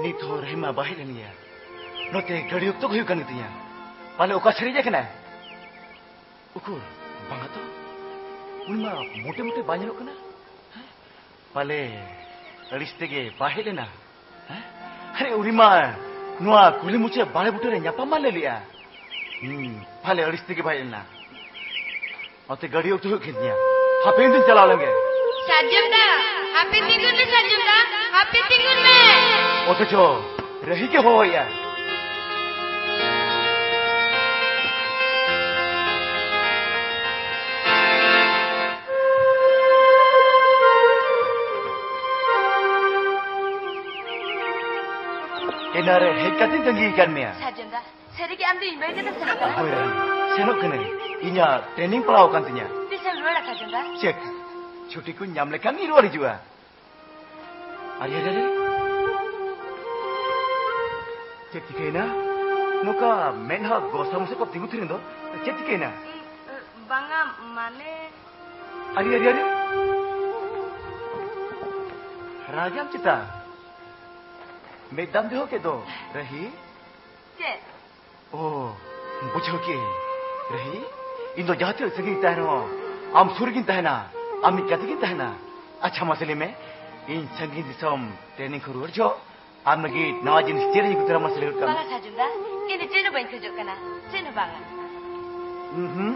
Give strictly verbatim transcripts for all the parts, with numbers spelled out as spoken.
ᱱᱤᱛ ᱦᱚᱸ ᱨᱟᱹᱦᱤᱢᱟ ᱵᱟᱭ ᱦᱮᱡ ᱞᱮᱱ ᱜᱮᱭᱟ᱾ ᱱᱚᱛᱮ ᱜᱟᱹᱰᱤ ᱚᱠᱛᱚ ᱜᱮ ᱦᱩᱭᱩᱜ ᱠᱟᱱ ᱜᱮᱛᱤᱧᱟ᱾ ᱯᱟᱞᱮ ᱚᱠᱟ ᱥᱮᱫ ᱨᱮ ᱦᱮᱡ ᱟᱠᱟᱱᱟᱭ? ᱩᱠᱩᱨ, ᱵᱟᱝᱟ ᱛᱚ᱾ ᱩᱱᱤ ᱢᱟ ᱢᱚᱴᱮ ᱢᱚᱴᱮ ᱵᱟᱭ ᱧᱮᱞᱚᱜ ᱠᱟᱱᱟ᱾ ᱦᱮᱸ? ᱯᱟᱞᱮ ᱟᱹᱲᱤᱥ ᱛᱮᱜᱮ ᱵᱟᱭ ᱦᱮᱡ ᱞᱮᱱᱟ᱾ ᱦᱮᱸ? ᱟᱨᱮ, ᱩᱱᱤ ᱢᱟ ᱱᱚᱣᱟ ᱠᱩᱞᱦᱤ ᱢᱩᱪᱟᱹᱫ ᱵᱟᱲᱮ ᱵᱩᱴᱟᱹ ᱨᱮ ᱧᱟᱯᱟᱢ ᱢᱟ ᱞᱟᱹᱭ ᱞᱮᱜᱼᱟ᱾ ᱦᱩᱸ, ᱯᱟᱞᱮ ᱟᱹᱲᱤᱥ ᱛᱮᱜᱮ ᱵᱟᱭ ᱦᱮᱡ ᱞᱮᱱᱟ᱾ ᱚᱛᱮ ᱜᱟᱹᱰᱤ ᱚᱠᱛᱚ ᱦᱩᱭᱩᱜ ᱠᱟᱱ ᱛᱤᱧᱟ᱾ ᱦᱟᱯᱮ ᱤᱧ ᱫᱩᱧ ᱪᱟᱞᱟᱣ ᱞᱮᱱ ᱜᱮ᱾ ᱥᱟᱨᱡᱚᱢ ᱫᱟ, ᱦᱟᱯᱮ ᱛᱤᱸᱜᱩᱱ ᱢᱮ, ᱥᱟᱨᱡᱚᱢ ᱫᱟ, ᱦᱟᱯᱮ ᱛᱤᱸᱜᱩᱱ ᱢᱮ᱾ ᱚᱛᱷᱚᱪᱚ ᱨᱟᱹᱦᱤ ᱜᱮ ᱦᱚᱦᱚᱭᱮᱜᱼᱟ᱾ ᱮᱱᱟᱱ ᱨᱮ ᱦᱮᱡ ᱠᱟᱛᱮᱧ ᱛᱟᱺᱜᱤ ᱟᱠᱟᱫ ᱢᱮᱭᱟ᱾ ᱥᱟᱨᱡᱚᱢ ᱫᱟ, ᱥᱟᱹᱨᱤᱜᱮ ᱟᱢ ᱫᱚ ᱤᱧ ᱵᱟᱹᱜᱤ ᱠᱟᱛᱮᱢ ᱥᱮᱱᱚᱜ ᱠᱟᱱᱟ? ᱦᱳᱭ ᱨᱟᱹᱦᱤ, ᱥᱮᱱᱚᱜ ᱠᱟᱹᱱᱟᱹᱧ᱾ ᱤᱧᱟᱹᱜ training ᱯᱟᱲᱟᱣ ᱟᱠᱟᱱ ᱛᱤᱧᱟ᱾ ᱛᱤᱥᱮᱢ ᱨᱩᱣᱟᱹᱲᱟ ᱥᱟᱨᱡᱚᱢ ᱫᱟ? ᱪᱮᱫ? ᱪᱷᱩᱴᱤ ᱠᱚᱧ ᱧᱟᱢ ᱞᱮᱠᱷᱟᱱ ᱜᱤᱧ ᱨᱩᱣᱟᱹᱲ ᱦᱤᱡᱩᱜᱼᱟ᱾ ᱟᱨᱮ, ᱟᱨᱮ, ᱟᱨᱮ᱾ ᱪᱮᱫ ᱪᱤᱠᱟᱹᱭᱮᱱᱟ? ᱱᱚᱝᱠᱟ ᱢᱮᱫᱦᱟ ᱜᱚᱥᱟ ᱢᱚᱥᱟ ᱠᱚ ᱛᱤᱸᱜᱩ ᱛᱷᱤᱨ ᱮᱱ ᱫᱚ᱾ ᱪᱮᱫ ᱪᱤᱠᱟᱹᱭᱮᱱᱟ? ᱵᱟᱝᱟ, ᱢᱟᱱᱮ᱾ ᱟᱨᱮ, ᱟᱨᱮ, ᱟᱨᱮ᱾ ᱨᱟᱜᱟᱢ ᱪᱮᱛᱟ? ᱢᱮᱫ ᱫᱟᱢ ᱡᱚᱦᱚᱜ ᱠᱮᱫ ᱫᱚ, ᱨᱟᱹᱦᱤ? ᱪᱮᱫ? ᱳ, ᱵᱩᱡᱷᱟᱹᱣ ᱠᱮᱜ ᱟᱹᱧ᱾ ᱨᱟᱹᱦᱤ, ᱤᱧ ᱫᱚ ᱡᱟᱦᱟᱸ ᱛᱤᱱᱟᱹᱜ ᱥᱟᱺᱜᱤᱧ ᱛᱟᱦᱮᱱ ᱨᱮᱦᱚᱸ, ᱟᱢ ᱥᱩᱨ ᱨᱮᱜᱤᱧ ᱛᱟᱦᱮᱱᱟ᱾ ᱟᱢ ᱤᱧ ᱜᱟᱛᱮ ᱜᱤᱧ ᱛᱟᱦᱮᱱᱟ᱾ ᱟᱪᱪᱷᱟ, ᱢᱟᱥᱮ ᱞᱟᱹᱭ ᱢᱮ, ᱤᱧ ᱥᱟᱺᱜᱤᱧ ᱫᱤᱥᱚᱢ training ᱠᱷᱚᱱ ᱨᱩᱣᱟᱹᱲ ᱡᱚᱦᱚᱜ ᱟᱢ ᱞᱟᱹᱜᱤᱫ ᱱᱟᱣᱟ ᱡᱤᱱᱤᱥ ᱪᱮᱫ ᱤᱧ ᱟᱹᱜᱩ ᱛᱚᱨᱟᱢᱟ, ᱢᱟᱥᱮ ᱞᱟᱹᱭ ᱜᱚᱫ ᱠᱟᱜ ᱢᱮ᱾ ᱵᱟᱝᱟ ᱥᱟᱨᱡᱚᱢ ᱫᱟ, ᱤᱧ ᱫᱚ ᱪᱮᱫ ᱦᱚᱸ ᱵᱟᱹᱧ ᱠᱷᱚᱡᱚᱜ ᱠᱟᱱᱟ, ᱪᱮᱫ ᱦᱚᱸ ᱵᱟᱝᱟ᱾ ᱩᱸᱦᱩᱸ,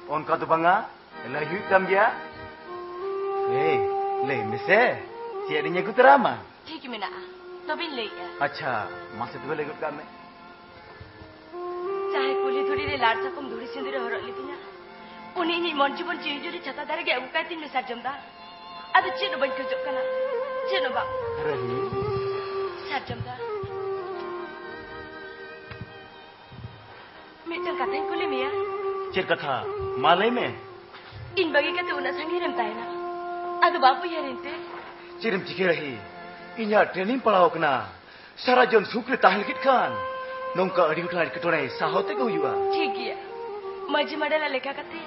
ᱚᱱᱠᱟ ᱫᱚ ᱵᱟᱝᱟ, ᱞᱟᱹᱭ ᱦᱩᱭᱩᱜ ᱛᱟᱢ ᱜᱮᱭᱟ᱾ ᱮᱭ, ᱞᱟᱹᱭ ᱢᱮᱥᱮ, ᱪᱮᱫ ᱤᱧ ᱟᱹᱜᱩ ᱛᱚᱨᱟᱢᱟ? ᱴᱷᱤᱠ ᱢᱮᱱᱟᱜᱼᱟ, ᱛᱚᱵᱮᱧ ᱞᱟᱹᱭᱮᱜᱼᱟ᱾ ᱟᱪᱪᱷᱟ, ᱢᱟᱥᱮ ᱛᱚᱵᱮ ᱞᱟᱹᱭ ᱜᱚᱫ ᱠᱟᱜ ᱢᱮ᱾ ᱡᱟᱦᱟᱸᱭ ᱠᱩᱞᱦᱤ ᱫᱷᱩᱲᱤ ᱨᱮ ᱞᱟᱲ ᱥᱟᱠᱚᱢ ᱫᱷᱩᱲᱤ ᱥᱤᱸᱫᱩᱨᱮ ᱦᱚᱨᱚᱜ ᱞᱤᱫᱤᱧᱟ, ᱩᱱᱤ ᱤᱧᱤᱡ ᱢᱚᱱ ᱡᱤᱵᱚᱱ ᱡᱤᱣᱤ ᱡᱩᱨᱤ ᱪᱷᱟᱛᱟ ᱫᱟᱨᱮ ᱜᱮ ᱟᱹᱜᱩ ᱠᱟᱭ ᱛᱤᱧ ᱢᱮ ᱥᱟᱨᱡᱚᱢ ᱫᱟ᱾ ᱟᱫᱚ ᱪᱮᱫ ᱦᱚᱸ ᱵᱟᱹᱧ ᱠᱷᱚᱡᱚᱜ ᱠᱟᱱᱟ, ᱪᱮᱫ ᱦᱚᱸ ᱵᱟᱝ᱾ ᱨᱟᱹᱦᱤ᱾ ᱥᱟᱨᱡᱚᱢ ᱫᱟ, ᱢᱤᱫᱴᱟᱝ ᱠᱟᱛᱷᱟᱧ ᱠᱩᱞᱤ ᱢᱮᱭᱟ᱾ ᱪᱮᱫ ᱠᱟᱛᱷᱟ? ᱢᱟ ᱞᱟᱹᱭ ᱢᱮ᱾ ᱤᱧ ᱵᱟᱹᱜᱤ ᱠᱟᱛᱮ ᱩᱱᱟᱹᱜ ᱥᱟᱺᱜᱤᱧ ᱨᱮᱢ ᱛᱟᱦᱮᱱᱟ, ᱟᱫᱚ ᱵᱟᱢ ᱩᱭᱦᱟᱹᱨᱤᱧ ᱛᱮ? ᱪᱮᱫ ᱮᱢ ᱪᱤᱠᱟᱹᱭᱟ ᱨᱟᱹᱦᱤ? ᱤᱧᱟᱜ training ᱯᱟᱲᱟᱣ ᱟᱠᱟᱱᱟ᱾ ᱥᱟᱨᱟ ᱡᱤᱭᱚᱱ ᱥᱩᱠ ᱨᱮ ᱛᱟᱦᱮᱸ ᱞᱟᱹᱜᱤᱫ ᱠᱷᱟᱱ ᱱᱚᱝᱠᱟ ᱟᱹᱰᱤ ᱜᱚᱴᱟᱝ ᱮᱴᱠᱮᱴᱚᱬᱮ ᱥᱟᱦᱟᱣ ᱛᱮᱜᱮ ᱦᱩᱭᱩᱜᱼᱟ᱾ ᱴᱷᱤᱠ ᱜᱮᱭᱟ, ᱢᱟᱹᱡᱷᱤ ᱢᱟᱰᱮᱞᱟ ᱞᱮᱠᱟ ᱠᱟᱛᱮ,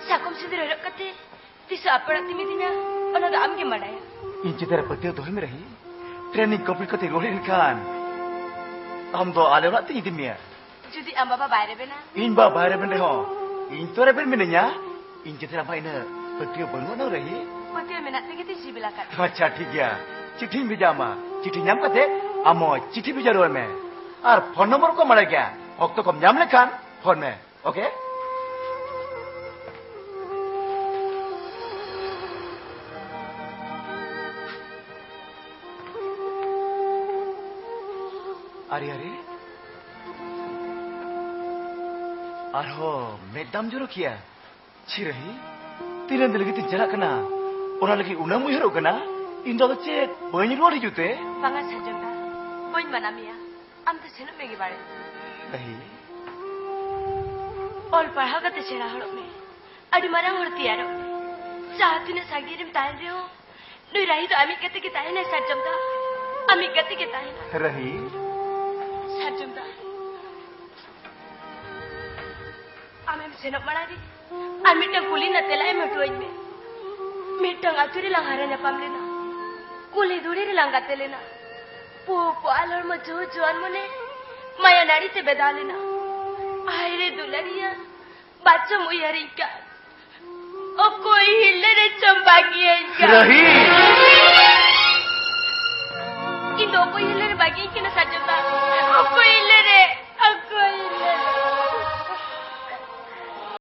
ᱥᱟᱠᱚᱢ ᱥᱤᱸᱫᱩᱨ ᱦᱚᱨᱚᱜ ᱠᱟᱛᱮ ᱛᱤᱥ ᱟᱯᱮ ᱚᱲᱟᱜ ᱛᱮᱢ ᱤᱫᱤᱧᱟ, ᱚᱱᱟ ᱫᱚ ᱟᱢ ᱜᱮᱢ ᱵᱟᱰᱟᱭᱟ᱾ ᱤᱧ ᱪᱮᱛᱟᱱ ᱨᱮ ᱯᱟᱹᱛᱭᱟᱹᱣ ᱫᱚᱦᱚᱭ ᱢᱮ ᱨᱟᱹᱦᱤ᱾ ᱴᱨᱮᱱᱤᱝ ᱠᱚᱢᱯᱞᱤᱴ ᱠᱟᱛᱮ ᱨᱩᱣᱟᱹᱲ ᱦᱮᱡ ᱞᱮᱱᱠᱷᱟᱱ ᱟᱢ ᱫᱚ ᱟᱞᱮ ᱚᱲᱟᱜ ᱛᱮᱧ ᱤᱫᱤ ᱢᱮᱭᱟ᱾ ᱡᱩᱫᱤ ᱟᱢ ᱵᱟᱵᱟ ᱵᱟᱭ ᱨᱮᱵᱮᱱᱟ? ᱤᱧ ᱵᱟᱵᱟ ᱵᱟᱭ ᱨᱮᱵᱮᱱ ᱨᱮᱦᱚᱸ ᱤᱧ ᱛᱚ ᱨᱮᱵᱮᱱ ᱢᱤᱱᱟᱹᱧᱟ᱾ ᱤᱧ ᱪᱮᱛᱟᱱ ᱨᱮ ᱟᱢᱟᱜ ᱤᱱᱟᱹ ᱯᱟᱹᱛᱭᱟᱹᱣ ᱵᱟᱹᱱᱩᱜ ᱟᱱᱟ ᱨᱟᱹᱦᱤ᱾ ᱯᱟᱹᱛᱭᱟᱹᱣ ᱢᱮᱱᱟᱜ ᱛᱮᱜᱮ ᱛᱚᱧ ᱥᱤᱵᱤᱞ ᱟᱠᱟᱫ ᱢᱮᱭᱟ᱾ ᱟᱪᱪᱷᱟ, ᱴᱷᱤᱠ ᱜᱮᱭᱟ, ᱪᱤᱴᱷᱤᱧ ᱵᱷᱮᱡᱟ ᱟᱢᱟ᱾ ᱪᱤᱴᱷᱤ ᱧᱟᱢ ᱠᱟᱛᱮ ᱟᱢ ᱦᱚᱸ ᱪᱤᱴᱷᱤ ᱵᱷᱮᱡᱟ ᱨᱩᱣᱟᱹᱲ ᱢᱮ᱾ ᱟᱨ ᱯᱷᱳᱱ ᱱᱚᱢᱵᱚᱨ ᱠᱚ ᱵᱟᱲᱟᱭ ᱜᱮᱭᱟ, ᱚᱠᱛᱚ ᱠᱚᱢ ᱧᱟᱢ ᱞᱮᱠᱷᱟᱱ ᱯᱷᱳᱱ ᱢᱮ᱾ ᱳᱠᱮ? ᱟᱨᱮ, ᱟᱨᱮ, ᱟᱨᱦᱚᱸ ᱢᱮᱫ ᱫᱟᱢ ᱡᱚᱨᱚ ᱠᱮᱭᱟ? ᱪᱷᱤ ᱨᱟᱹᱦᱤ, ᱛᱤᱱᱟᱹᱜ ᱫᱤᱱ ᱞᱟᱹᱜᱤᱫ ᱤᱧ ᱪᱟᱞᱟᱜ ᱠᱟᱱᱟ, ᱚᱱᱟ ᱞᱟᱹᱜᱤᱫ ᱩᱱᱟᱹᱜ ᱮᱢ ᱩᱭᱦᱟᱹᱨᱚᱜ ᱠᱟᱱᱟ? ᱤᱧ ᱫᱚ ᱟᱫᱚ ᱪᱮᱫ ᱵᱟᱹᱧ ᱨᱩᱣᱟᱹᱲ ᱦᱤᱡᱩᱜ ᱛᱮ? ᱵᱟᱝᱟ ᱥᱟᱨᱡᱚᱢ ᱫᱟ, ᱵᱟᱹᱧ ᱢᱟᱱᱟ ᱢᱮᱭᱟ, ᱟᱢ ᱫᱚ ᱥᱮᱱᱚᱜ ᱢᱮᱜᱮ ᱵᱟᱲᱮ᱾ ᱨᱟᱹᱦᱤ, ᱚᱞ ᱯᱟᱲᱦᱟᱣ ᱠᱟᱛᱮ ᱥᱮᱬᱟ ᱦᱚᱲᱚᱜ ᱢᱮ, ᱟᱹᱰᱤ ᱢᱟᱨᱟᱝ ᱦᱚᱲ ᱛᱮᱭᱟᱨᱚᱜ ᱢᱮ᱾ ᱡᱟᱦᱟᱸ ᱛᱤᱱᱟᱹᱜ ᱥᱟᱺᱜᱤᱧ ᱨᱮᱢ ᱛᱟᱦᱮᱱ ᱨᱮᱦᱚᱸ, ᱱᱩᱭ ᱨᱟᱹᱦᱤ ᱫᱚ ᱟᱢᱤᱡ ᱜᱟᱛᱮ ᱜᱮ ᱛᱟᱦᱮᱱᱟᱭ ᱥᱟᱨᱡᱚᱢ ᱫᱟ, ᱟᱢᱤᱡ ᱜᱟᱛᱮ ᱜᱮ ᱛᱟᱦᱮᱱᱟ᱾ ᱨᱟᱹᱦᱤ᱾ ᱥᱟᱨᱡᱚᱢ ᱫᱟ, ᱟᱢᱮᱢ ᱥᱮᱱᱚᱜ ᱢᱟᱲᱟᱝ ᱨᱮ ᱟᱨ ᱢᱤᱫᱴᱟᱝ ᱠᱩᱞᱤ ᱨᱮᱱᱟᱜ ᱛᱮᱞᱟ ᱮᱢ ᱦᱚᱴᱚᱣᱟᱹᱧ ᱢᱮ᱾ ᱢᱤᱫᱴᱟᱝ ᱟᱛᱳ ᱨᱮᱞᱟᱝ ᱦᱟᱨᱟ ᱧᱟᱯᱟᱢ ᱞᱮᱱᱟ, ᱠᱩᱞᱦᱤ ᱫᱷᱩᱲᱤ ᱨᱮᱞᱟᱝ ᱜᱟᱛᱮ ᱞᱮᱱᱟ, ᱯᱩ ᱯᱚ ᱟᱞ ᱦᱚᱲᱢᱚ ᱡᱩᱦᱩ ᱡᱩᱣᱟᱱ ᱢᱚᱱᱮ ᱢᱟᱭᱟ ᱱᱟᱹᱲᱤ ᱛᱮ ᱵᱮᱫᱟᱣ ᱞᱮᱱᱟ᱾ ᱦᱟᱭ ᱨᱮ ᱫᱩᱞᱟᱹᱲᱤᱭᱟᱹ, ᱵᱟᱪᱚᱢ ᱩᱭᱦᱟᱹᱨᱤᱧ ᱠᱟᱱ, ᱚᱠᱚᱭ ᱦᱤᱨᱞᱟᱹ ᱨᱮ ᱪᱚᱢ ᱵᱟᱹᱜᱤᱭᱟᱹᱧ ᱠᱟᱱ᱾ ᱨᱟᱹᱦᱤ! ᱤᱧ ᱫᱚ ᱚᱠᱚᱭ ᱦᱤᱨᱞᱟᱹ ᱨᱮ ᱵᱟᱹᱜᱤᱭᱟᱹᱧ ᱠᱟᱱᱟ ᱥᱟᱨᱡᱚᱢ ᱫᱟ?